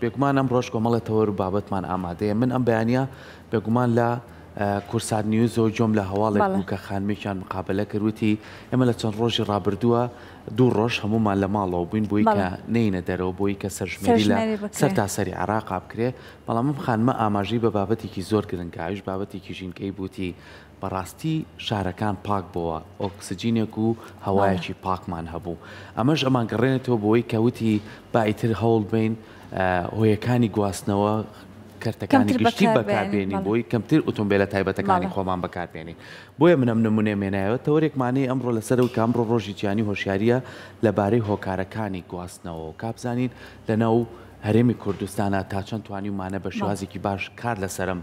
بێگومان ئەمڕۆش کۆمەڵێ تەوەر و بابەتمان ئامادەیە. من ئەم بەیانییە بێگومان لە کورسات نیوزەوە گوێم لە هەواڵێک بوو کە خانمێکیان مقابەلە کرد وتی ئێمە لە چەند ڕۆژی ڕابردووە دوو ڕۆژ هەموومان لە ماڵەوە بووین بۆی کە نەینە دەرەوە بۆی کە سەرژمێری لە سەرتاسەری عێراقا بکرێ. بەڵام ئەم خانمە ئاماژەی بە بابەتێکی زۆر گرنگ کرد ئەویش بابەتێکی ژینگەیی بوو وتی بەڕاستی شارەکان پاک بۆوە، ئۆکسجینێک و هەوایەکی پاکمان هەبوو. ئەمەش ئەمانگەڕێنێتەوە بۆوەی کە وتی با ئیتر هەوڵ بەین هۆیەکانی گواستنەوە کەرتەکانی گشتی بەکار بێنین بۆی کەمتر ئۆتۆمبێلە تایبەتەکانی خۆمان بەکار بێنین. بۆیە من ئەم نمونەیەم هێنایەوە. تەوەرێکمان هەیە ئەمڕۆ لەسەر ئەوەی کە ئەمڕۆ ڕۆژی جیهانی هۆشیارییە لەبارەی هۆکارەکانی گواستنەوە کا بزانین لەناو هەرێمی کوردستانا تا چەند توانیومانە بە شێوازێکی باش کار لەسەر ئەم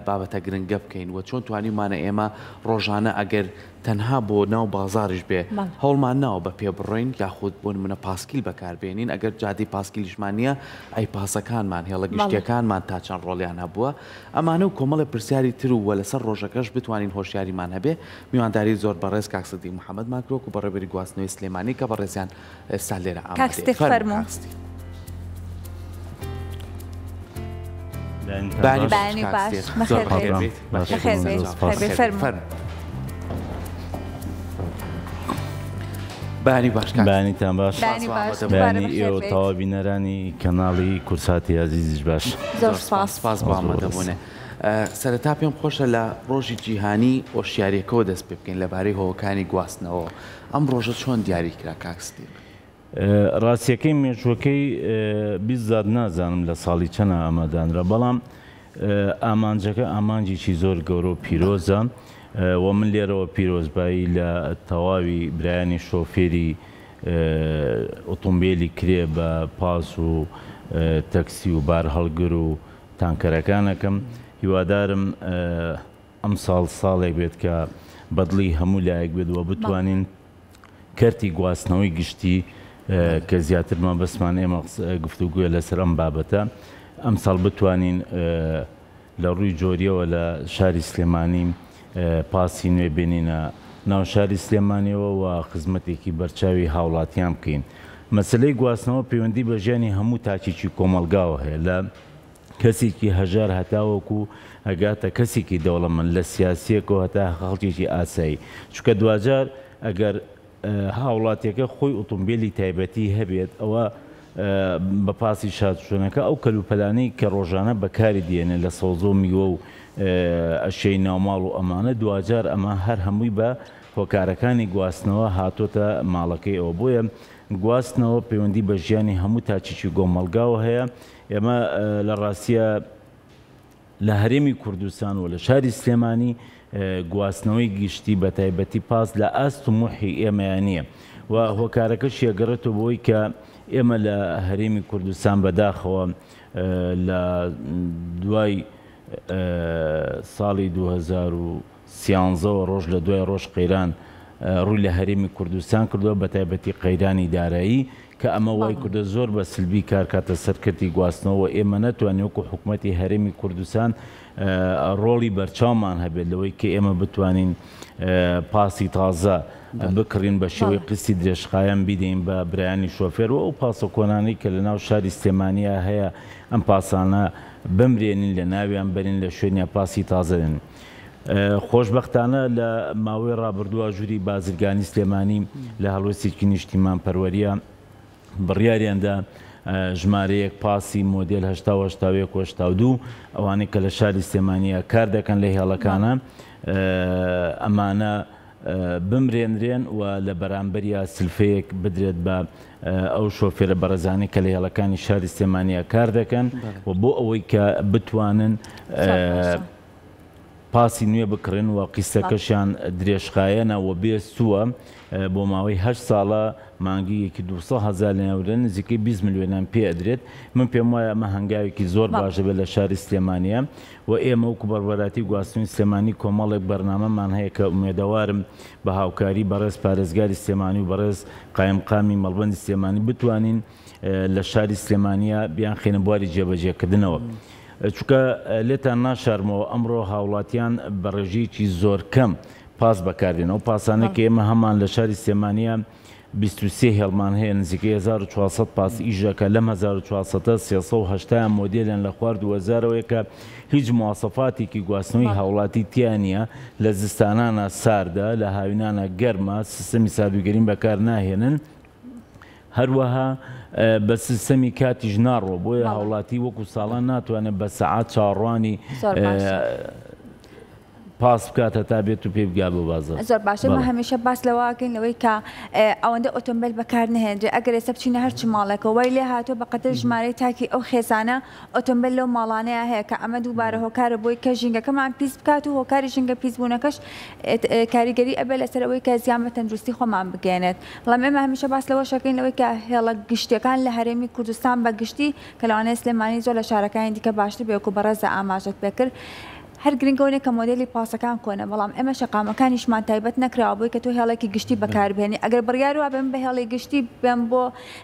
بابەتە گرنگە بکەین و چۆن توانیومانە ئێمە ڕۆژانە ئەگەر تەنها بۆ ناو بازاڕیش بێ هەوڵمان ناوە بە پێ بڕۆین یاخود بۆ نمونە پاسکیل بەکاربێنین ئەگەر جادەی پاسکیلیشمان نییە ئەی پاسەکانمان هێڵە گشتیەکانمان تا چەند ڕۆڵیان هەبووە ئەمانە و کۆمەڵێ پرسیاری تر و وە لەسەر ڕۆژەکەش بتوانین هۆشیاریمان هەبێ میوانداری زۆر بەڕێز کاک سدیق محەمەدمان کرد وەکو بەڕێوەبەری گواستنەوەی سلێمانی کە بەڕێزیان ئێستا لێرە کاک ئامادەیە. ستیق فەرموو فەرموو. کاک ستیق. بەیانی باش بەیانی کاک باش ستیق. زۆر بەخێر بەخێر بێیت. بێیت. بەخێر بێیت. زۆر بەخێر بێیت. بەخێر بێیت. فەرموو. فەرموو. بەیانی باش کاک ستیق. بەیانیتان باش. بەیانی سپاس بۆ باش. ئامادەبوونت. دووبارە بەیانی بەخێر ئێوە بێیت. تەواو بینەرانی کەناڵی کورساتی ئازیزیش باش. زۆر زۆر سپاس. سپاس. سپاس بۆ سپاس بۆ بەڕێز. ئامادەبوونێ. سەرەتا پێم خۆشە لە ڕۆژی جیهانی هۆشیارییەکەوە دەست پێ بکەین لەبارەی هۆکانی گواستنەوەوە. ئەم ڕۆژە چۆن دیاری کرا کاک ستیق؟ ڕاستیەکەی مێژووەکەی بیزات نازانم لە ساڵی چەنە ئەمە دانرا، بەڵام ئامانجەکە ئامانجێکی زۆر گەورە و پیرۆزە و من لێرەوە پیرۆزبایی لە تەواوی برایانی شۆفێری ئۆتۆمبیلی کرێ بە پاس و تەکسی و بارهەڵگر و تانکەرەکان ئەکەم. هیوادارم ئەمساڵ ساڵێک بێت کە بەدڵی هەموو لایەک بێت و بتوانین کەرتی گواستنەوەی گشتی کە زیاتر مەبەستمان ئێمە گفتوگویە لەسەر ئەم بابەتە ئەمساڵ بتوانین لە ڕووی جۆریەوە لە شاری سلێمانی پاسی نوێ بێنینە ناو شاری سلێمانیەوە و خزمەتێکی بەرچاوی هاوڵاتیان بکەین. مەسلەی گواستنەوە پەیوەندی بە ژیانی هەموو تاکێکی کۆمەڵگاوە هەیە، لە کەسێکی هەژار هەتاوەکو ئەگاتە کەسێکی دەوڵەمەند، لە سیاسیەکەوە هەتا خەڵکێکی ئاسایی، چونکە دواجار ئەگەر هاوڵاتیەکە خۆی ئۆتۆمبیلی تایبەتی هەبێت ئەوە بە پاسی شاتچوونەکە ئەو کەلوپەلانەی کە ڕۆژانە بەکاری دێنێ لە سەوزە و میوە و ئەشیای ناوماڵ و ئەمانە دواجار ئەمە هەر هەمووی بە هۆکارەکانی گواستنەوە هاتۆتە ماڵەکەی ئەوە. بۆیە گواستنەوە پەیوەندی بە ژیانی هەموو تاکێکی گۆمەڵگاوە هەیە. ئێمە لە ڕاستیە لە هەرێمی کوردستان و لە شاری سلێمانی گواستنەوەی گشتی بە تایبەتی پاس لە ئاست طموحی ئێمەیان نییە و هۆکارەکەشی ئەگەڕێتەوە بۆی کە ئێمە لە هەرێمی کوردستان بەداخەوە لە دوای ساڵی 2013ەوە ڕۆژ لە دوای ڕۆژ قەیران ڕووی لە هەرێمی کوردستان کردووە، بە تایبەتی قەیرانی دارایی کە ئەمە وای کردووە زۆر بە سلبی کار کاتە سەر کەرتی گواستنەوە و ئێمە نەتوانین وەکو حکومەتی هەرێمی کوردستان ڕۆڵی بەرچاومان هەبێت لەوەی کە ئێمە بتوانین پاسی تازە بکڕین بە شێوەی قستی درێژخایەن بیدەین بە برایانی شۆفێر و ئەو پاسە کۆنانەی کە لە ناو شاری سلێمانیا هەیە ئەم پاسانە بمرێنین لە ناویان بەرین لە شوێنیا پاسی تازە دێن. خۆشبەختانە لە ماوەی ڕابردووە ژووری بازرگانی سلێمانی لە هەڵوێستێکی نیشتیمانپەروەریە بڕیاریاندا ژمارەیەک پاسی مۆدێل 80 و 81 و 82 ئەوانەی کە لە شاری سلێمانیە کار دەکەن لە هێڵەکانە ئەمانە بمرێنرێن و لە بەرامبەریا سلفەیەک بدرێت بە ئەو شۆفێرە بەڕێزانەی کە لە هێڵەکانی شاری سلێمانیا کار دەکەن و بۆ ئەوەی کە بتوانن پاسی نوێ بکڕن و قیستەکەشیان درێژخایەنە و بێ سووە بۆ ماوەی هەشت ساڵە مانگی یەکی 200 هەزار لێنەورە نزیکەی 20 ملیۆنیان پێ ئەدرێت. من پێم وایە ئەمە هەنگاوێکی زۆر باش دەبێت لە شاری سلێمانیە و ئێمە وەکو بەڕێوەبەرایەتی گواستنەوەی سلێمانی کۆمەڵێک بەرنامەمان هەیە کە ئومێدەوارم بە هاوکاری بەڕێز پارێزگاری سلێمانی و بەڕێز قایمقامی مەڵبەندی سلێمانی بتوانین لە شاری سلێمانیە بیانخەینە بواری جێبەجێکردنەوە. چونکە لێتان ناشارمەوە ئەمڕۆ هاوڵاتیان بە ڕێژەیەکی زۆر کەم پاس بەکاردێن. ئەو پاسانەی کە ئێمە هەمان لە شاری سلێمانیە 23 هێڵمان هەیە، نزیکەی 1400 پاس ئیش ئەکا، لەم 1400 ە 380 یان مۆدێلیان لە خوار 2000 ەوەیە کە هیچ مواسەفاتێکی گواستنەوەی هاوڵاتی تیا نییە، لە زستانانا ساردە، لە هاوینانا گەرمە، سیستەمی ساردوگەریم بەکار ناهێنن، هەروەها بە سیستەمی کاتیش ناڕۆ، بۆیە هاوڵاتی وەکو ساڵان ناتوانێت بە سەعات چاوەڕوانی پاس بکات هەتا بێت و پێی بگات بۆ بازاڕ. زۆر باشە ئێمە هەمیشە باس لەوە ئەکەین لەوەی کە ئەوەندە ئۆتۆمبێل بەکار نەهێنرێ ئەگەر ئێستا بچینە هەر چ ماڵێکەوە وای لێ هاتووە بە قەدەر ژمارەی تاکی ئەو خێزانە ئۆتۆمبێل لەو ماڵانەیا هەیە کە ئەمە دووبارە هۆکارە بۆی کە ژینگەکەمان پیس بکات و هۆکاری ژینگە پیسبوونەکەش کاریگەری ئەبێت لەسەر ئەوەی کە زیان بە تەندروستی خۆمان بگەیەنێت بەڵام ئێمە هەمیشە باس لەوەش ئەکەین لەوەی کە هێڵە گشتیەکان لە هەرێمی کوردستان بە گشتی کە لەوانەیە سلێمانی زۆر لە شارەکانی دیکە باشتر بێ وەکو بەڕێزە ئاماژەت پێکرد هەر گرنگ ئەوە نیە کە مۆدێلی پاسەکان کۆنە، بەڵام ئێمە شەقامەکانیشمان تایبەت نەکراوە بۆی کە تۆ هێڵێکی گشتی بەکاربهێنی، ئەگەر بڕیار وابێ من بە هێڵی گشتی بێم بۆ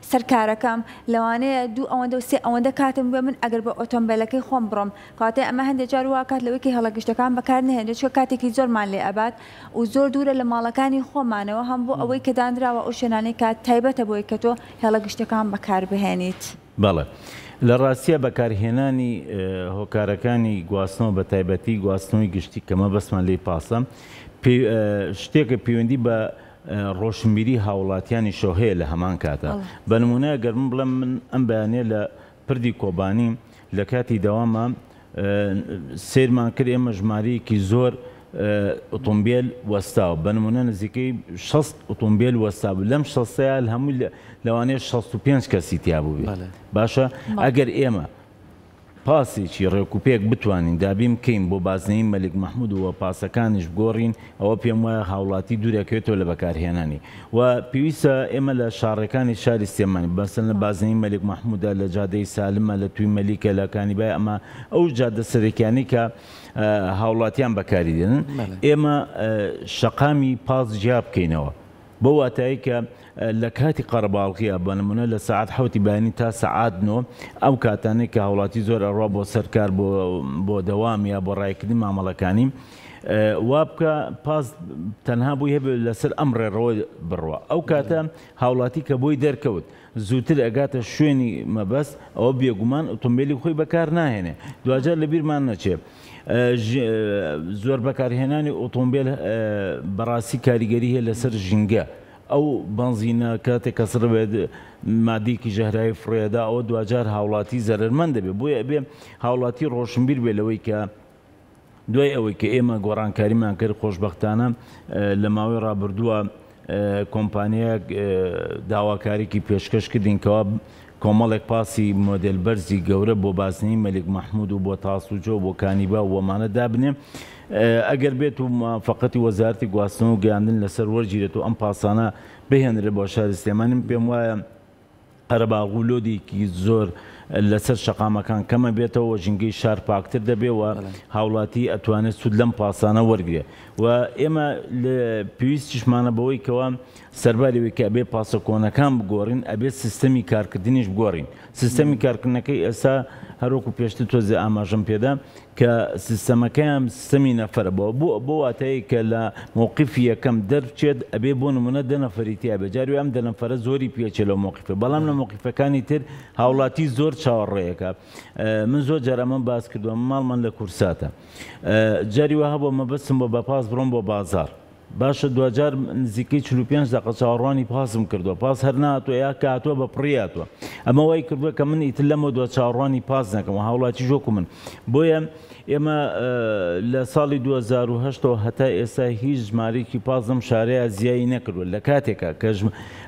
سەر کارەکەم لەوانەیە دوو ئەوەندە و سێ ئەوەندە کاتم بوێ من ئەگەر بە ئۆتۆمبێلەکەی خۆم بڕۆم، کەواتە ئەمە هەندێ جار واکات لەوەی کە هێڵە گشتەکان بەکار نەهێنرێت چونکە کاتێکی زۆرمان لێ ئەبات و زۆر دوورە لە ماڵەکانی خۆمانەوە هەم بۆ ئەوەی کە دانراوە ئەو شوێنانەی کە تایبەتە بۆی کە تۆ هێڵە گشتەکان بەکاربهێنیت. بەڵێ. لە ڕاستیا بەکارهێنانی هۆکارەکانی گواستنەوە بە تایبەتی گواستنەوەی گشتی کە مەبەستمان لێی پاسە شتێکە پەیوەندی بە ڕۆشنبیری هاوڵاتیانیشەوە هەیە لە هەمان کاتا. بە نموونە گەر من بڵێم من ئەم بەیانیە لە پردی کۆبانی لە کاتی دەوامە سەیرمان کرد ئێمە ژمارەیەکی زۆر ئۆتۆمبێل وەستاوە، بە نموونە نزیکەی 60 ئۆتۆمبێل وەستابوو، لەم شەستەیا هەمووی لەوانەیە 65 کەسی تیا بووبێ. باشە ئەگەر ئێمە پاسێکی ڕێکوپێک بتوانین دابین بکەین بۆ بازنەی مەلیک مەحمود و پاسەکانیش بگۆڕین، ئەوە پێم وایە هاوڵاتی دوورەکەوێتەوە لە بەکارهێنانی و پێویستە ئێمە لە شاڕێکانی شاری سلێمانی مەسەلەن لە بازنەی مەلیک مەحمودە، لە جادەی سالمە، لە توی مەلیکە، لە کانیبای، ئەمە ئەو جادە سەرەکیانەی کە هاوڵاتیان بەکاری دێنن، ئێمە شەقامی پاس جیا بکەینەوە بەو واتایەی کە لە کاتی قەرەباڵغیە بە نمونە لە سەعات حەوتی بەیانی تا سەعات نۆ ئەو کاتانەی کە هاوڵاتی زۆر ئەڕوا بۆ سەر کار بۆ بۆ دەوام یا بۆ ڕایکردنی مامەڵەکانی وا بکە پاس تەنها بۆی هەبێت لەسەر ئەم ڕێڕەوە بڕوا ئەو کاتە هاوڵاتی کە بۆی دەرکەوت زووتر ئەگاتە شوێنی مەبەست ئەوە بێگومان ئۆتۆمبیلی خۆی بەکار ناهێنێ دواجار لەبیرمان نەچێ زۆر بەکارهێنانی ئۆتۆمبیل بەڕاستی کاریگەری هەیە لەسەر ژینگە ئەو بەنزینە کاتێک کە سڕ بێت مادەیەکی ژەهراوی فڕێدا ئەوە دواجار هاوڵاتی زەرەرمەند دەبێت بۆیە ئەبێ هاوڵاتی ڕۆشنبیر بێت لەوەی کە دوای ئەوەی کە ئێمە گۆڕانکاریمان کرد خۆشبەختانە لە ماوەی ڕابردووە کۆمپانیایەک داواکاریکی پێشکەش کردین کەوا کۆمەڵێک پاسی مۆدێل بەرزی گەورە بۆ بازنەی مەلیک مەحمود و بۆ تاسوجە و بۆ کانیبا و وەمانە دابنێ ئەگەر بێت و موافەقەتی وەزارەتی گواستنەوە و گەیاندن لەسەر وەرگیرێت و ئەم پاسانە بهێنرێت بۆ شاری سلێمانی من پێم وایە قەرەباڵغ و لۆدێکی زۆر لەسەر شەقامەکان کەمە بێتەوە و ژینگەی شار پاکتر دەبێ و هاوڵاتی ئەتوانێت سوود لەم پاسانە وەرگێ و ئێمە پێویستیشمانە بەوەی کەوا سەرباری ئەوەی کە ئەبێ پاسە کۆنەکان بگۆڕین ئەبێ سیستەمی کارکردنیش بگۆڕین سیستەمی کارکردنەکەی ئێستا هەروەکو پێشتر تۆزێ ئاماژەم پێدا کە سیستەمەکەیان سیستەمی نەفەرە بۆ بۆ بۆ واتای کە لە مەوقیفی یەکەم دەربچێت ئەبێ بۆ نمونە دە نەفەری تیا بێ جاری ئەم دە نەفەرە زۆری پێچێ لەو مەوقیفە بەڵام لە مەوقیفەکانی تر هاوڵاتی زۆر چاوەڕێیەکە من زۆر جار ئەمەم باس کردووە ماڵمان لە کورساتە جاری وا هەبووە مەبەستم بۆ بە پاس بڕۆم بۆ بازاڕ باشە دواجار نزیکەی 45 دەقە چاوەڕوانی پاسم کردووە پاس هەر نهاتووە یا کە هاتووە بە پڕی هاتووە ئەمە وای کردووە کە من ئیتر لەمە دوا چاوەڕوانی پاس نەکەم و هاوڵاتیش وەکو من بۆیە ئێمە لە ساڵی 2008ەوە هەتا ئێستا هیچ ژمارەیەکی پاس لەم شارەیە زیایی نەکردووە لە کاتێکا کە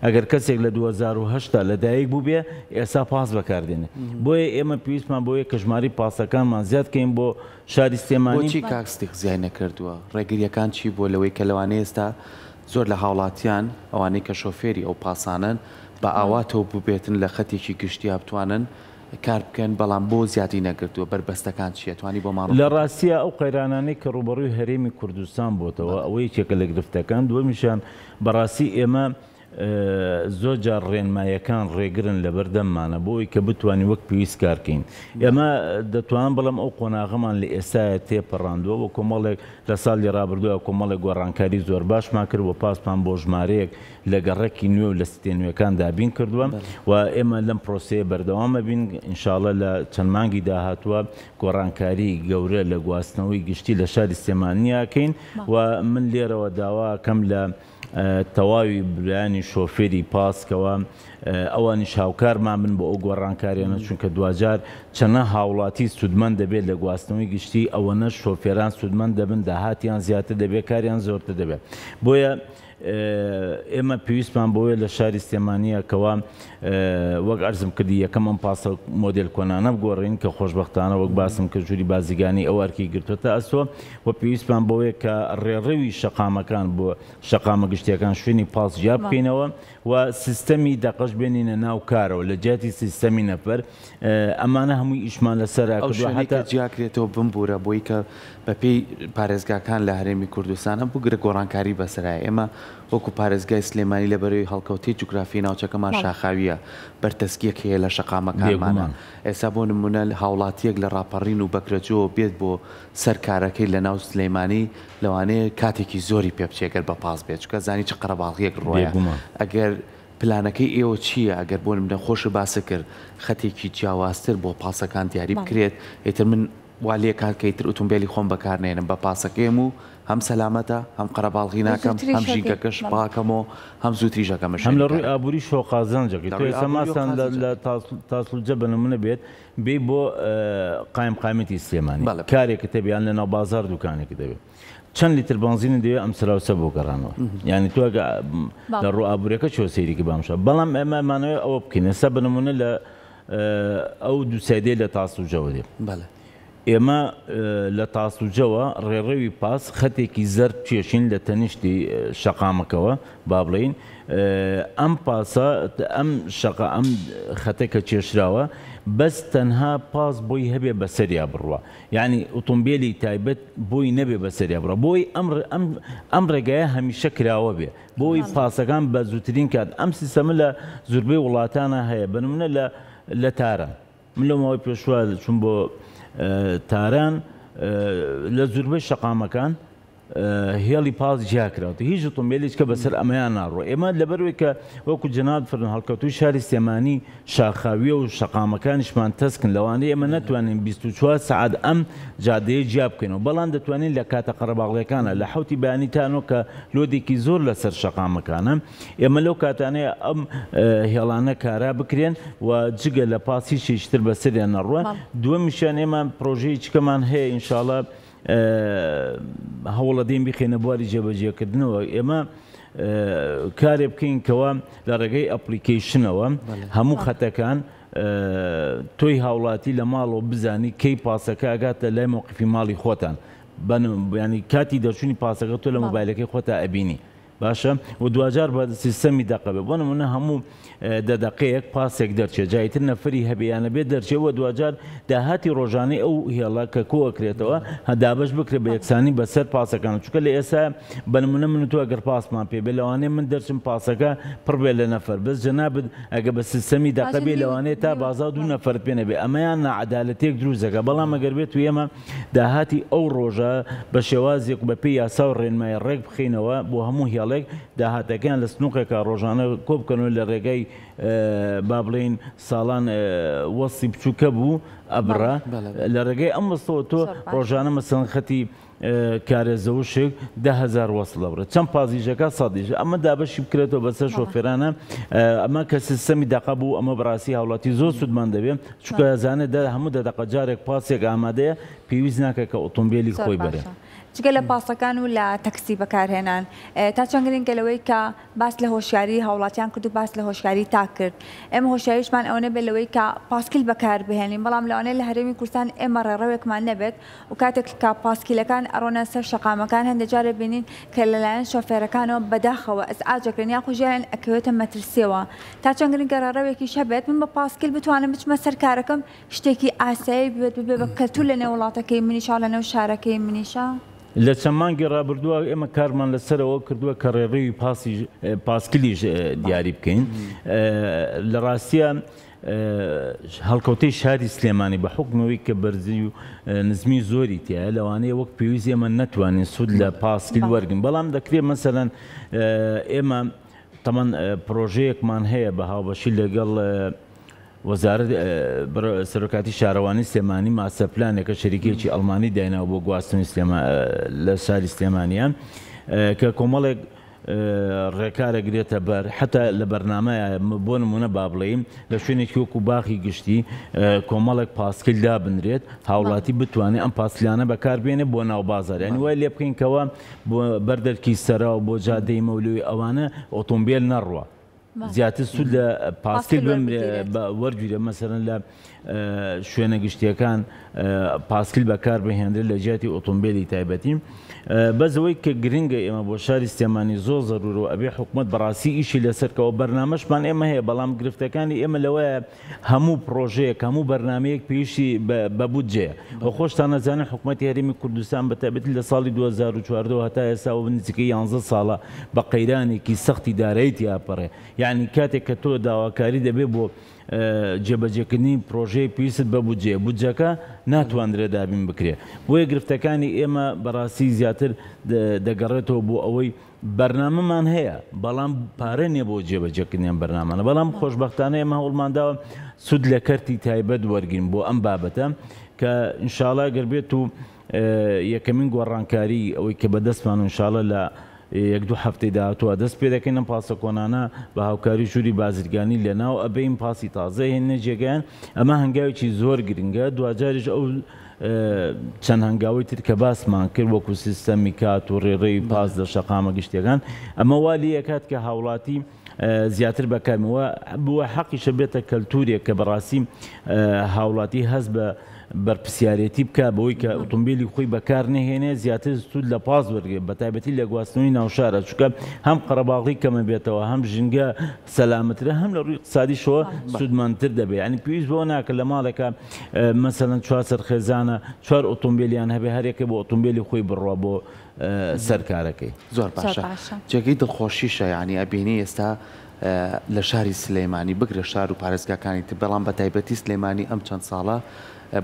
ئەگەر کەسێک لە 2008 لە دایک بووبێ ئێستا پاس بەکاردێنێ بۆیە ئێمە پێویستمان بۆیە کە ژمارەی پاسەکانمان زیاد کەین بۆ شاری سلێمانی. بۆچی کاک ستیق زیای نەکردووە؟ ڕێگرییەکان چی بووە لەوەی کە لەوانەیە ئێستا زۆر لە هاوڵاتیان ئەوانەی کە شۆفێری ئەو پاسانەن بە ئاواتەوە بووبێتن لە خەتێکی گشتیا بتوانن کار بکەن بەڵام بۆ زیادی نەکردووە بەربەستەکان چییە توانی بۆمان لە ڕوون بکەیتەوە؟ ڕاستیا ئەو قەیرانانەی کە ڕووبەڕووی هەرێمی کوردستان بۆتەوە ئەوە یەکێکە لە گرفتەکان دووەمیشیان بەڕاستی ئێمە زۆر جار ڕێنماییەکان ڕێگرن لەبەردەممانە بۆ ئەوەی کە بتوانین وەک پێویست کار کەین. ئێمە دەتوانم بڵێم ئەو قۆناغەمان لە ئێستایا تێپەڕاندووە و کۆمەڵێک لە ساڵی ڕابردووە کۆمەڵێک گۆڕانکاری زۆر باشمان کرد و پاسمان بۆ ژمارەیەک لە گەڕەکی نوێ و لە ستێ نوێکان دابین کردووە و ئێمە لەم پرۆسەیە بەردەوام ئەبین ان شاءاللە لە چەند مانگی داهاتووە گۆڕانکاری گەورە لە گواستنەوەی گشتی لە شاری سلێمانی ئەکەین و من لێرەوە داوا ئەکەم لە تەواوی برایانی شۆفێری پاس کەوا ئەوانیش هاوکارمان بن بۆ ئەو گۆڕانکاریانە چونکە دواجار چەنە هاوڵاتی سوودمەند دەبێت لە گواستنەوەی گشتی ئەوەنە شۆفێران سوودمەند دەبن داهاتیان زیاتر دەبێت کاریان زۆرتر دەبێت بۆیە ئێمە پێویستمان بۆیە لە شاری سلێمانیە کەوا وەک عەرزم کردی یەکەم ئەم پاسە مۆدێل کۆنانە بگۆڕین کە خۆشبەختانە وەک باسم کرد ژووری بازرگانی ئەو ئەرکی گرتووەتە ئەستۆ و پێویستمان بەوەیە کە ڕێڕەوی شەقامەکان بۆ شەقامە گشتیەکان شوێنی پاس جیا بکەینەوە و سیستەمی دەقەش بێنینە ناو کارەوە لە جیاتی سیستەمی نەفەر ئەمانە هەمووی ئیشمان لەسەرە ئەو کردووە شوێنەی هەتا کە جیاکرێتەوە بمبوورە بۆی کە بەپێی پارێزگاکان لە هەرێمی کوردستان ئەم بگرە گۆڕانکاری بەسەرایە ئێمە وەکو پارێزگای سلێمانی لەبەرەوەی هەڵکەوتەی جوگرافی ناوچەکەمان شاخاوییە، بەرتەسکییەک هەیە لە شەقامەکانمانا. بێگومان. ئێستا بۆ نموونە هاوڵاتییەک لە ڕاپەڕین و بەکرەجۆوە بێت بۆ سەر کارەکەی لە ناو سلێمانی لەوانەیە کاتێکی زۆری پێ بچێت گەر بە پاس بێت چونکە زانی چ قەرەباڵغییەک ڕۆیە. بێگومان. ئەگەر پلانەکەی ئێوە چییە ئەگەر بۆ نمونە خۆشت باست کرد خەتێکی جیاوازتر بۆ پاسەکان دیاری بکرێت ئیتر من وا لێکات کە ئیتر ئوتومبێلی خۆم بەکار نێنم بە پاسەکەیم و هەم سەلامەتە هەم قەرەباڵغی ناکەم هەم ژینگەکەش پاکەمەوە هەم زووتریش ئەگەمە هەم شوێنی لە ڕووی کارەکەم. ئابووریشەوە قازانجەکەی لە تۆ ڕووی ئێستا ئابووریەوە ماسان لە قازانجەکەی. لە تاسڵوجە بە نموونە بێت بێی بۆ قایمقامیەتی سلێمانی بەڵێ. کارێکت هەبێ یان لە ناو بازاڕ دوکانێکت هەبێ چەند لیتر بەنزینت دەوێ ئەم سراوسە بۆ گەڕانەوە یانی تۆ ئەگە لە ڕوو ئابووریەکە چۆ سەیری کە بامشە بەڵام ئێمە مانەوێ ئەوە بکەین ئێستا بە نموونە لە ئەو دوو سایدەی لە تاسڵوجەوە دێ بەڵێ. ئێمە لە تاسڵوجەوە ڕێڕەوی پاس خەتێکی زەرد بکێشین لە تەنیشتی شەقامەکەوە با بڵێین ئەم پاسە ئەم شەقە ئەم خەتە کە کێشراوە بەس تەنها پاس بۆی هەبێ بەسەریا بڕوا یعنی ئۆتۆمبیلی تایبەت بۆی نەبێ بەسەریا بڕوا بۆی ئەم ئەم ئەم ڕێگایە هەمیشە کراوە بێ بۆی پاسەکان بە زووترین کات ئەم سیستەمە لە زوربەی وڵاتانە هەیە بە نمونە لە لە تاران من لەو ماوەی پێشوە چووم بۆ تاران لە زوربەی شەقامەکان هێڵی پاس جیا کراوەتە هیچ ئۆتۆمبیلێک کە بەسەر ئەمەیان ناڕۆ ئێمە لەبەروی کە وەکو جەناب فەرموون هەڵکەوتووی شاری سلێمانی شاخاویە و شەقامەکانیشمان تەسکن لەوانەیە ئێمە نەتوانین 24 سەعات ئەم جادەیە جیا بکەینەوە بەڵام دەتوانین لە کاتە قەرەباڵغیەکانە لە حەوتی بەیانی تا نۆ کە لۆدێکی زۆر لەسەر شەقامەکانە ئێمە لەو کاتانەیە ئەم هێڵانە کارا بکرێن و جگە لە پاس هیچ تر بەسەریان نەڕوە. دووەمیشیان ئێمە پرۆژەیەکی کەمان هەیە ئینشاڵا هەوڵەدەین بیخەینە بواری جێبەجێکردنەوە. ئێمە کارێ بکەین کەوا لە ڕێگەی ئەپلیکەیشنەوە هەموو خەتەکان تۆی هاوڵاتی لە ماڵەوە بزانی کەی پاسەکە ئەگاتە لای مەوقفی ماڵی خۆتان ینی کاتی دەرچوونی پاسەکە تۆ لە مۆبایلەکەی خۆتا ئەبینی. باشە و دواجار بە سیستەمی دەقە بێ بۆ نمونە هەموو دە دەقەیەک پاسێک دەرچێ جا ئیتر نەفەری هەبێ یان نەبێ دەرچێ و دواجار داهاتی ڕۆژانەی ئەو هێڵە کە کۆ ئەکرێتەوە دابەش بکرێ بە یەکسانی بەسەر پاسەکان چونکە لە ئێستا بە نمونە من و تۆ ئەگەر پاسمان پێ بێ لەوانەیە من دەرچم پاسەکە پڕ بێ لە نەفەر بەس جەنابت ئەگە بە سیستەمی دەقە بێ لەوانەیە تا بازاڕ دوو نەفەرت پێ نەبێ ئەمەیان ناعەدالەتیەک دروست دەکا بەڵام ئەگەر بێت و ئێمە داهاتی ئەو ڕۆژە بە شێوازێک و بەپێی یاسا و ڕێنمایی ڕێک بخەینەوە بۆ هەموو هێڵێک داهاتەکەیان لە سنوقێکا ڕۆژانە کۆ بکەنەوە لە ڕێگای با بڵێین ساڵان وەستی بچووکە بوو ئەبڕا لە ڕێگەی ئەم وەستەوە تۆ ڕۆژانە مەسەن خەتی کارێزەوشک 10هزار وەسڵ دەبڕێت چەند پازیژەکە سەدیش ئەمە دابەشی بکرێتەوە بەسەر شۆفێرانە ئەمە کە سیستەمی دەقە بوو ئەمە بەڕاستی هاوڵاتی زۆر سوودمان دەبێت چونکە ئەزانێت دە هەموو دە دەقە جارێک پاسێک ئامادەیە پێویست ناکە کە ئۆتۆمبێلی زۆر خۆی بەرێ. باشە جگە لە پاسەکان و لە تەکسی بەکارهێنان تا چەند گرنگە لەوەی کە باس لە هۆشیاری هاوڵاتیان کرد و باس لە هۆشیاری تاک کرد ئێمە هۆشیاریشمان ئەوە نەبێت لەوەی کە پاسکیل بەکار بهێنین بەڵام لەوانەیە لە هەرێمی کوردستان ئێمە ڕێڕەوێکمان نەبێت و کاتێک کە پاسکیلەکان ئەڕۆنە سەر شەقامەکان هەندێک جار ئەبینین کە لەلایەن شۆفێرەکانەوە بەداخەوە ئیزعاج ئەکرێن یاخود ژیانیان ئەکەوێتە مەترسیەوە تا چەند گرنگە ڕێڕەوێکیش هەبێت من بە پاسکیل بتوانم بچمە سەر کارەکەم شتێکی ئاسایی بێت ببێ بە کەلتور لە نێو وڵاتەکەی منیشا لە نێو شارەکەی منیشا. لە چەند مانگی ڕابردووە ئێمە کارمان لەسەر ئەوە کردووە کە ڕێڕەوی پاسی پاسکلیش دیاری بکەین. لە ڕاستیە هەڵکەوتەی شاری سلێمانی بە حوکمی ئەوەی کە بەرزی و نزمی زۆری تیایە لەوانەیە وەک پێویست ئێمە نەتوانین سوود لە پاسکیل وەرگین بەڵام دەکرێت مەسەلەن ئێمە تەمان پرۆژەیەکمان هەیە بە هاوبەشی لەگەڵ وەزارەت سەرۆکاتی شارەوانی سلێمانی ماستەر پلانێکە شەریکەیەکی ئەڵمانی دایناوە بۆ گواستنەوەی سلێما لە شاری سلێمانیە کە کۆمەڵێک ڕێکارە گرێتە بەر حتا لە بەرنامەیە بۆ نمونە با بڵێین لە شوێنێکی وەکو باخی گشتی کۆمەڵێک پاسکیل دابنرێت هاوڵاتی بتوانێت ئەم پاسکیلانە بەکاربێنێ بۆ ناو بازار یعنی وای لێ بکەین کەەوە بۆ بەردەرکی سەرا و بۆ جادەی مەولوی ئەوانە ئۆتۆمبیل نەڕوە زیاتر سوود لە پاسکیل وەرگیرێت مەسەلەن لە شوێنە گشتیەکان پاسکیل بەکار بهێنرێت لە جیاتی ئۆتۆمبیلی تایبەتی بەس ئەوەی کە گرنگە ئێمە بۆ شاری سلێمانی زۆر زەرورە و ئەبێ حکومەت بەڕاستی ئیشی لەسەرکەوە بەرنامەشمان ئێمە هەیە بەڵام گرفتەکانی ئێمە لەوەیە هەموو پڕۆژەیەک، هەموو بەرنامەیەک پێویستی بە بودجەیە و خۆشتان ئەزانن حکومەتی هەرێمی کوردستان بە تایبەتی لە ساڵی 2014 وە هەتا ئێستا و نزیکەی یانزە ساڵە بە قەیرانێکی سەختی دارایی تیاپەڕێ. یەعنی کاتێک کە تۆ داواکاری دەبێ بۆ جێبەجێکردنی پڕۆژەیەک پێویستت بە بودجەیە، بودجەکە ناتواندرێ دابین بکرێ. بۆیە گرفتەکانی ئێمە بەڕاستی زیاتر دەگەڕێتەوە بۆ ئەوەی بەرنامەمان هەیە، بەڵام پارە نییە بۆ جێبەجێکردنی ئەم بەرنامانە، بەڵام خۆشبەختانە ئێمە هەوڵمانداوە سوود لە کەرتی تایبەت وەرگرین بۆ ئەم بابەتە کە ئینشاڵا گەر بێت و یەکەمین گۆڕانکاری ئەوەی کە بەدەستمان و ئینشاڵا لە یەک دوو هەفتەی داهاتووە دەست پێ دەکەین ئەم پاسە کۆنانە بە هاوکاری ژووری بازرگانی لەناو ئەبەین پاسی تازە هێنە جێگایان ئەمە هەنگاوێکی زۆر گرنگە دواجاریش ئەو چەند هەنگاوەی تر کە باسمان کرد وەکو سیستەمی کات و ڕێڕەوی پاس لە شەقامە گشتیەکان ئەمە وا لێکات کە هاوڵاتی زیاتر بەکارمەوە بووە حەقیشە بێتە کەلتورێک کە بەڕاستی هاوڵاتی هەست بە بەرپسیارێتی بکە بەوەی کە ئۆتۆمبیلی خۆی بەکار نهێنێ زیاتر سوود لە پاس وەرگێ بە تایبەتی لە گواستنەوەی ناوشارە چونکە هەم قەرەباڵغی کەمە بێتەوە هەم ژینگە سەلامەترە هەم لە ڕووی اقتصادیشەوە سوودمەندتر دەبێت یعنی پێویست بەوە ناکە لە ماڵێکە مەسەلەن چوار سەر خێزانە چوار ئۆتۆمبیلیان هەبێ هەرێکە بۆ ئۆتۆمبیلی خۆی بڕوا بۆ سەر کارەکەی. زۆر باشە جێگەی دڵخۆشیشە یانی ئەبینی ئێستا لە شاری سلەیمانی بگرە شار و پارێزگاکانی تر بەڵام بە تایبەتی سلێمانی ئەم چەند ساڵە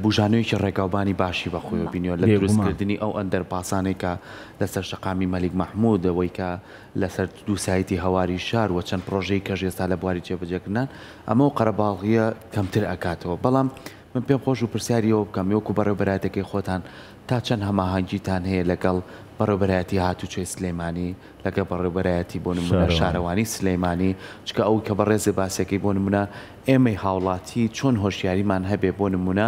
بوژانەوەیەکی ڕێگاوبانی باشی بەخۆیەوە بینیوە لە دروستکردنی ئەو ئەندەرپاسانەی کە لەسەر شەقامی مەلیک مەحمود ئەوەی کە لەسەر دووسایتی هەواری شار و چەند پڕۆژەی کەش ئێستا لە بواری جێبەجێکردنان ئەمە و قەرەباڵغییە کەمتر ئەکاتەوە بەڵام من پێم خۆش بوو پرسیاری ئەوە بکەم وەکو بەڕێوەبەرایەتەکەی خۆتان تا چەند هەماهەنگیتان هەیە لەگەڵ بەڕێوەبەرایەتی هاتوچۆی سلێمانی لەگەڵ بەڕێوەبەرایەتی بۆ نمونە شارەوانی سلێمانی چونکە ئەو کە بەڕێزێ باسەکەی بۆ نمونە ئێمەی هاوڵاتی چۆن هۆشیاریمان هەبێ بۆ نمونە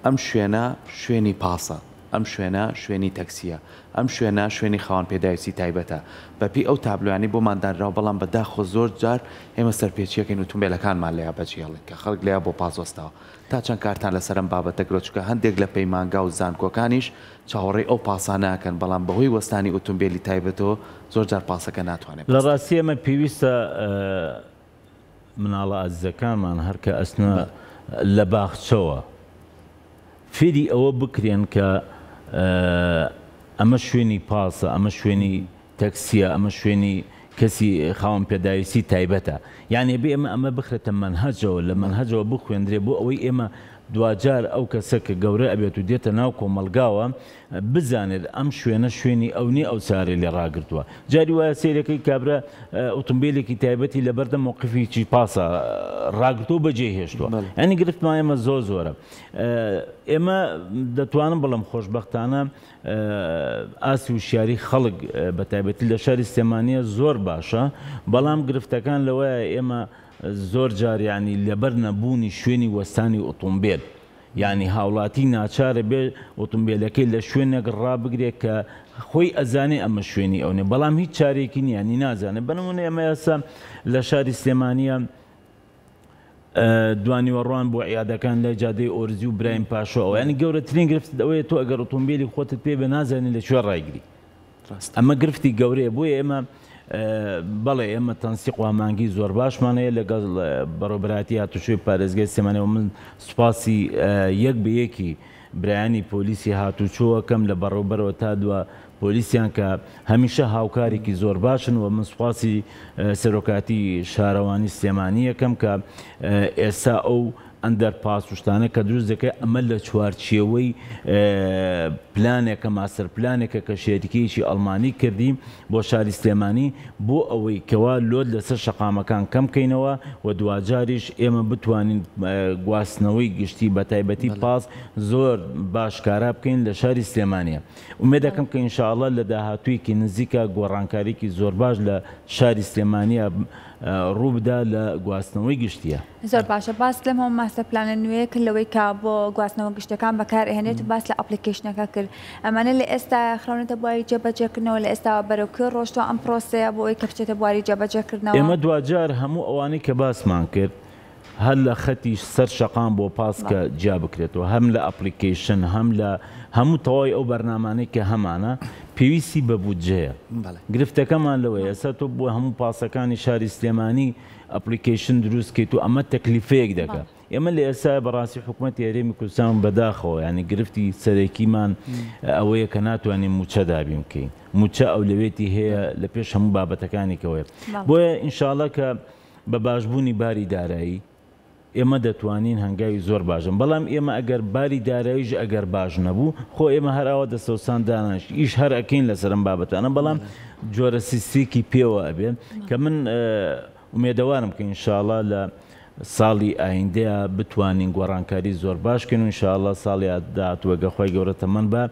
ئەم شوێنە شوێنی پاسە ئەم شوێنە شوێنی تەکسییە، ئەم شوێنە شوێنی خاوەن پێداویستی تایبەتە، بەپێی ئەو تابلۆیانەی بۆمان دانراوە، بەڵام بە داخەوە زۆر جار ئێمە سەرپێچییەکەین ئوتومبێلەکانمان لێیا بەجێهێڵین کە خەڵک لێیا بۆ پاس وەستاوە. تا چەند کارتان لەسەر ئەم بابەتە کرۆ چونکە هەندێک لە پەیمانگا و زانکۆکانیش چاوەڕێی ئەو پاسانە ئەکەن، بەڵام بەهۆی وەستانی ئوتومبێلی تایبەتەوە زۆر جار پاسەکە ناتوانێت لە بوەستێت. ڕاستی ئێمە پێویستە مناڵە ئازیزەکانمان هەر کە ئەچنە لە باخچەوە فێری ئەوە بکرێن کە ئەمە شوێنی پاسە، ئەمە شوێنی تەکسیە، ئەمە شوێنی کەسی خاوەن پێداویستی تایبەتە. یانی ئەبێ ئێمە ئەمە بخرێتە مەنهەجەوە، لە مەنهەجەوە بخوێندرێ بۆ ئەوەی ئێمە دواجار ئەو کەسە کە گەورە ئەبێت و دێتە ناو کۆمەڵگاوە بزانێت ئەم شوێنە شوێنی ئەو نیە ئەو سارەی لێ ڕاگرتووە. جاری وایە سەیرەکەی کابرا ئوتومبیلێکی تایبەتی لەبەردەم مەوقفێکی پاسا ڕاگرتووە و بەجێی هێشتووە. یانی گرفتمان ئێمە زۆر زۆرە. ئێمە دەتوانم بڵێم خۆشبەختانە ئاستی وشیاری خەڵک بە تایبەتی لە شاری سلێمانیە زۆر باشە، بەڵام گرفتەکان لەوەیە ئێمە زۆر جار یانی لەبەر نەبوونی شوێنی وەستانی ئوتومبیل یانی هاوڵاتی ناچارە بێ ئوتومبیلەکەی لە شوێنێک ڕابگرێ کە خۆی ئەزانێ ئەمە شوێنی ئەو نیە بەڵام هیچ چارێکی نیە یانی نازانێ بە نمونە ئێمە ئێستا لە شاری سلێمانیە دوانیوەڕوان بۆ عیادەکان لای جادەی ئۆرزی و برایم پاشۆ ئەوە یانی گەورەترین گرفتت ئەوەیە تۆ ئەگەر ئۆتۆمبیلی خۆتت پێ بێ نازانی لە کوێ ڕایگری ئەمە گرفتی گەورەیە بۆیە ئێمە بەڵێ ئێمە تەنسیق و هەمانگی زۆر باشمان هەیە لەگەڵ بەڕێوەبەرایەتی هاتوچۆی پارێزگای سلێمانی و من سوپاسی یەک بە یەکی برایانی پۆلیسی هاتوچۆ ئەکەم لە بەڕێوەبەرەوە تا دوا. پۆلیسیان کە هەمیشە هاوکارێکی زۆر باشن و من سوپاسی سەرۆکاتی شارەوانی سلێمانی یەکەم کە ئێستا ئەو underpass و شتانە کە دروست دەکرێت ئەمە لە چوارچێوەی پلانێکە ماستەر پلانێکە کە شەریکەیەکی ئەڵمانی کردی بۆ شاری سلێمانی بۆ ئەوەی کەوا load لەسەر شەقامەکان کەم کەینەوە و دواجاریش ئێمە بتوانین گواستنەوەی گشتی بە تایبەتی پاس زۆر باش کارا بکەین لە شاری سلێمانیە. ئومێد دەکەم کە ان شاء اللە لە داهاتوویەکی نزیکا گۆڕانکاریی زۆر باش لە شاری سلێمانیا ڕووبدا لە گواستنەوەی گشتیە. زۆر باشە باست لەم هەموو ماستەر پلانە نوێیە کرد لەوەی کە بۆ گواستنەوە گشتیەکان بەکار ئەهێنێت و باست لە application ەکە کرد ئەمانە لە ئێستایا خراونەتە بواری جێبەجێکردنەوە لە ئێستاوە بەرەو کوێ ڕۆشتوە ئەم پرۆسەیە بۆ ئەوەی کە بچێتە بواری جێبەجێکردنەوە؟ ئێمە دواجار هەموو ئەوانەی کە باسمان کرد هەر لە خەتی سەر شەقام بۆ پاس کە جیا بکرێتەوە هەم لە application هەم لە هەموو تەواوی ئەو بەرنامانەی کە هەمانە پێویستی بە بودجەیە گرفتەکەمان لەوەیە ئێستا تۆ بۆ هەموو پاسەکانی شاری سلێمانی application دروست کەیت و ئەمە تەکلیفەیەک دەکا ئێمە لە ئێستا بەڕاستی حکوومەتی هەرێمی کوردستان بەداخەوە ینی گرفتی سەرەکیمان ئەوەیە کە ناتوانین مووچە دابین بکەین مووچە ئەولەوێتی هەیە لە پێش هەموو بابەتەکانی کەوەیە بۆیە ئینشاءاللە کە بە باشبوونی باری دارایی ئێمە دەتوانین هەنگاوی زۆر باشن بەڵام ئێمە ئەگەر باری داراییش ئەگەر باش نەبوو خۆ ئێمە هەر ئاوا دەستەوسان دانانیشت ئیش هەر ئەکەین لەسەر ئەم بابەتانە بەڵام جۆرە سیستێکی پێوە ئەبێ کە من ئومێدەوارم کە ئینشاڵا لە ساڵی ئایندەیە بتوانین گۆڕانکاری زۆر باش کەین و ئینشاڵا ساڵی داهاتوو ئەگەر خوای گەورە تەمەن با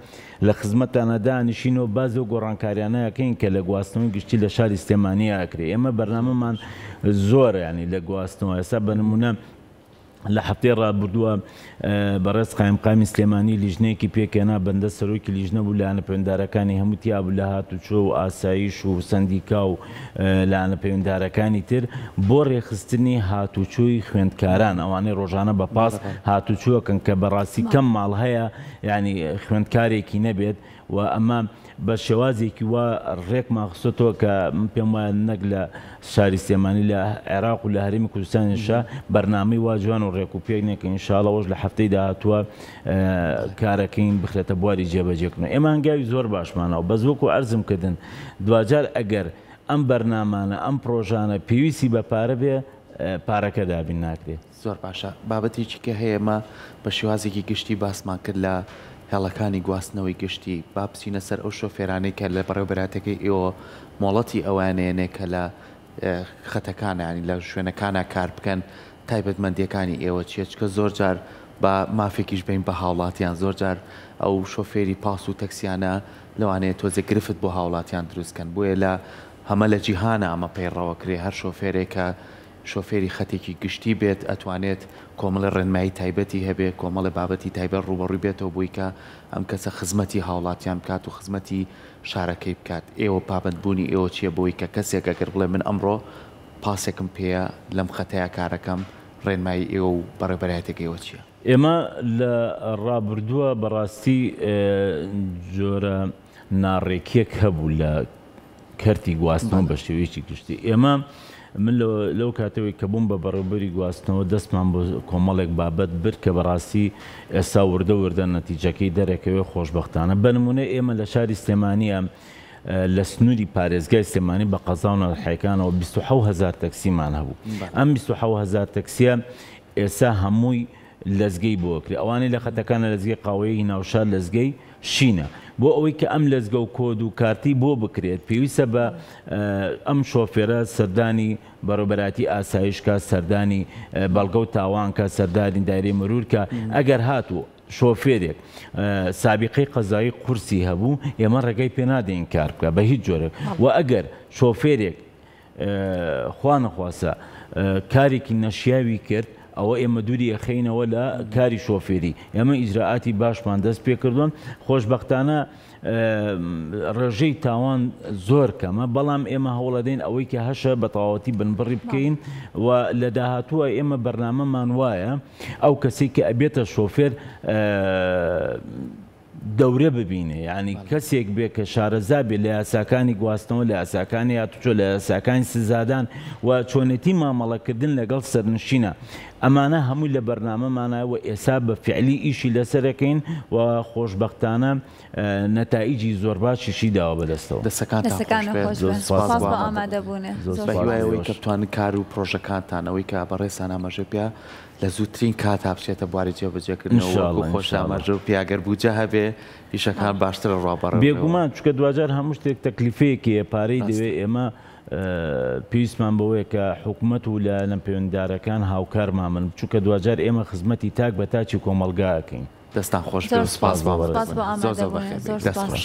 لە خزمەتتانا دانیشین و باس لەو گۆڕانکاریانە ئەکەین کە لە گواستنەوەی گشتی لە شاری سلێمانیا ئەکرێ ئێمە بەرنامەمان زۆرە یانی لە گواستنەوە ئێستا بە نمونە لە هەفتەی ڕابردووە بەڕێز قایمقامی سلێمانی لیژنەیەکی پێکهێنا بەندە سەرۆکی لیژنە بوو لایەنە پەیوەندارەکانی هەموو تیا بوو لە هاتوچۆ و ئاسایش و سەندیکا و لایەنە پەیوەندارەکانی تر بۆ ڕێکخستنی هاتوچۆی خوێندکاران ئەوانەی ڕۆژانە بە پاس هاتوچۆکەن کە بەڕاستی کەم ماڵ هەیە یانی خوێندکارێکی نەبێت و ئەمە بە شێوازێکی وا ڕێکمان خستۆتەوە کە من پێم وایە نەک لە شاری سلێمانی لە عێراق و لە هەرێمی کوردستانیشا بەرنامەی وا جوان و ڕێک و پێک نییە کە ئینشاڵڵا ئەوەش لە هەفتەی داهاتووە کارەکەین بخرێتە بواری جێبەجێکردنەوە. ئێمە هەنگاوی زۆر باشمان ناوە بەس وەکو عەرزم کردن دواجار ئەگەر ئەم بەرنامانە ئەم پڕۆژانە پێویستی بە پارە بێ پارەکە دابین ناکرێ. زۆر باشە بابەتێکی کە هەیە ئێمە بە شێوازێکی گشتی باسمان کرد لە هێڵەکانی گواستنەوەی گشتی با بچینە سەر ئەو شۆفێرانەی کە لە بەڕێوەبەرایەتەکەی ئێوە مۆڵەتی ئەوەیان ئەیەنێ کە لە خەتەکانە یانی لە شوێنەکانا کار بکەن تایبەتمەندیەکانی ئێوە چیە چکە زۆر جار با مافێکیش بەین بە هاوڵاتیان زۆر جار ئەو شۆفێری پاس و تەکسیانە لەوانەیە تۆزێک گرفت بۆ هاوڵاتیان دروست کەن بۆیە لە هەمە لە جیهانا ئەمە پەیڕەوە کرێ هەر شۆفێرێک کە شۆفێری خەتێکی گشتی بێت ئەتوانێت کۆمەڵێ ڕێنمایی تایبەتی هەبێ، کۆمەڵێ بابەتی تایبەت ڕووبەڕووی بێتەوە بۆی کە ئەم کەسە خزمەتی هاوڵاتیان بکات و خزمەتی شارەکەی بکات. ئێوە پابەندبوونی ئێوە چییە بۆی کە کەسێک ئەگەر بڵێ من ئەمڕۆ پاسێکم پێیە لەم خەتەیا کارەکەم، ڕێنمایی ئێوە و بەڕێوبەرایەتیەکەی ئێوە چییە؟ ئێمە لە ڕابردووە بەڕاستی جۆرە ناڕێکیەک هەبوو لە کەرتی گواستنەوە بە شێوەیەکی گشتی ئێمە من لەو کاتەوەی کە بووم بە بەڕێوبەری گواستنەوە دەستمان بۆ کۆمەڵێک بابەت برد کە بەڕاستی ئێستا وردە وردە نەتیجەکەی دەرەکەوێ خۆشبەختانە بە نمونە ئێمە لە شاری سلێمانیە لە سنووری پارێزگای سلێمانی بە قەزا و ناحیەکانەوە 26 هزار تەکسیمان هەبوو ئەم 26 هزار تەکسیە ئێستا هەمووی لەزگەی بۆ ئەکرێ ئەوانەی لە خەتەکانە لەزگەی قاوەیی ناوشار لەزگەی شینە بۆ ئەوەی کە ئەم لەزگە و کۆد و کارتی بۆ بکرێت پێویستە بە ئەم شۆفێرە سەردانی بەڕێوبەرایەتی ئاسایش کا سەردانی بەڵگە و تاوان کا سەردانی دایرەی مرور کا ئەگەر هاتوو شۆفێرێک سابیقەی قەزایی قورسی هەبوو ئێمە ڕێگەی پێ نادەین کار بکە بە هیچ جۆرێک و ئەگەر شۆفێرێک خوا نەخواستە کارێکی نەشیاوی کرد ئەوە ئێمە دووری ئەخەینەوە لە کاری شۆفێری ئێمە ئیجرائاتی باشمان دەست پێ کردووە خۆشبەختانە ڕێژەی تاوان زۆر کەمە بەڵام ئێمە هەوڵەدەین ئەوەی کە هەشە بە تەواوەتی بنبڕی بکەین و لە داهاتووە ئێمە بەرنامەمان وایە ئەو کەسێک کە ئەبێتە شۆفێر دەورە ببینێ یانی کەسێک بێ کە شارەزا بێ لە یاساکانی گواستنەوە لە یاساکانی هاتوچۆ لە یاساکانی سزادان و چۆنێتی مامەڵەکردن لەگەڵ سەرنشینە. ئەمانە هەمووی لە بەرنامەمانە و ئێسا بە فیعلی ئیشی لەسەرەکەین و خۆشبەختانە نەتائیجی زۆر باشیشی داوە بەدەستەوە. دەستەکانتان خۆش بێت. زۆر سوپاس بۆ ئامادەبوونت. بە هیوای ئەوەی کە بتوانن کار و پرۆژەکانتان ئەوەی کە بەڕێزتان ئاماژەی پێ لە زووترین کاتا بچێتە بواری جێبەجێکردنەوە وەکو خۆش ئاماژەو پێ ئەگەر بودجە هەبێ ئیشەکان باشتر ڕوا بەڕێوە. بێگومان چونکە دواجار هەموو شتێک تەکلیفەیەکی هەیە پارەی دەوێ ئێمە پێویستمان بەوەیە کە حکومەت و لایەنە پەیوەندیدارەکان هاوکارمان بن چونکە دواجار ئێمە خزمەتی تاک بە تاکی کۆمەڵگا ئەکەین. دەستان خۆش بێ و سوپاس بۆ ئامادەبوونت. زۆر زۆر بەخێر بێی. دەست خۆش.